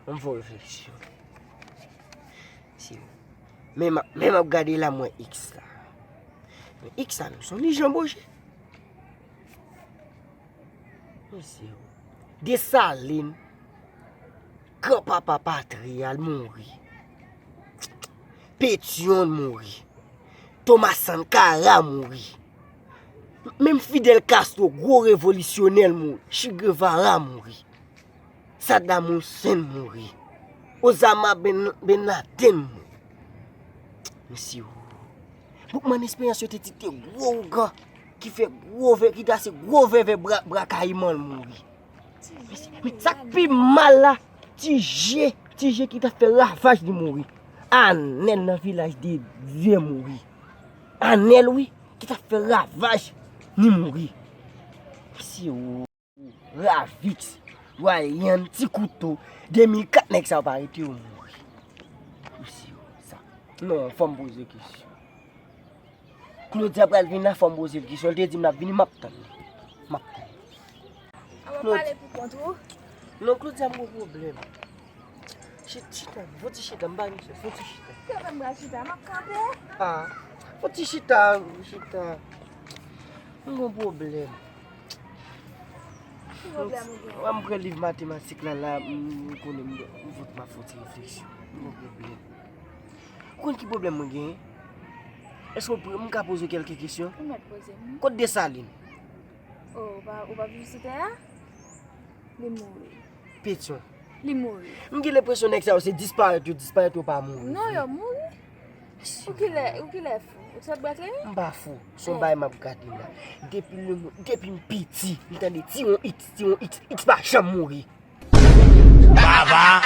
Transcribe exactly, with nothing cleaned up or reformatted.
Ann fè refleksyon. Si. Men m ap, men m ap gade la, m wè X la. Men X la menm, se yon Nijan Boje. Mesye, Desalin, granpapa patri a, l mouri. Petyon mouri. Thomas Sankara mouri. Menm Fidel Castro, gwo revolisyonè, l mouri. Che Guevara mouri. Saddam Hussein mouri. Osama Ben, Ben Laden mouri. Mesye, Boukman Esperans yo te di te gwo ougan ki fè gwo vè, ki trase gwo vèvè bra, bra kayiman, l mouri. Men sa k pi mal la, Ti Je, Ti Je ki t ap fè ravaj, li mouri. Anèl nan Vilaj de Dye mouri. Anèl, wi, ki t ap fè ravaj, li mouri. Mesye, Ravix, Ryan, Ti Kouto, de mil kat, nèg sa yo pa rete, yo mouri. Mesye, sa. Non, fò m poze kesyon. Claudia pral vin la, fò m poze l kesyon. L te di m l ap vini, m ap tann li. M ap tann li. A w ap pale pou kont ou? Non, Claudia, m gon pwoblèm. Chit, chita, fon ti chita, m pa vin chita, fon ti chita. Kè mwen m pral chita, m ap kanpe. Ah, fon ti chita, chita. M gon pwoblèm. Ki pwoblèm ou gen? Wè, m pran liv matematik la, la, m, m konnen m, m fout, m ap fè ti refleksyon. M gon pwoblèm. Ou konn ki pwoblèm mwen genyen? Èske w pre-, m ka poze w kèlke kesyon? Ou mèt poze m. Kot Desalin? Oh, ou pa, ou pa viv sou tè a? Li mouri. Petyon. Li mouri. M gen lenpresyon nèg sa yo se disparèt yo disparèt, yo pa mouri. Non, yo mouri. Ou ki lè, ou ki lè fou? Ou t fè bwè kleren? M pa fou. Se yon bagay m ap gade la. Depi le mo-, depi m piti, m tande tiwon X, tiwon X, X pa janm mouri. Baba!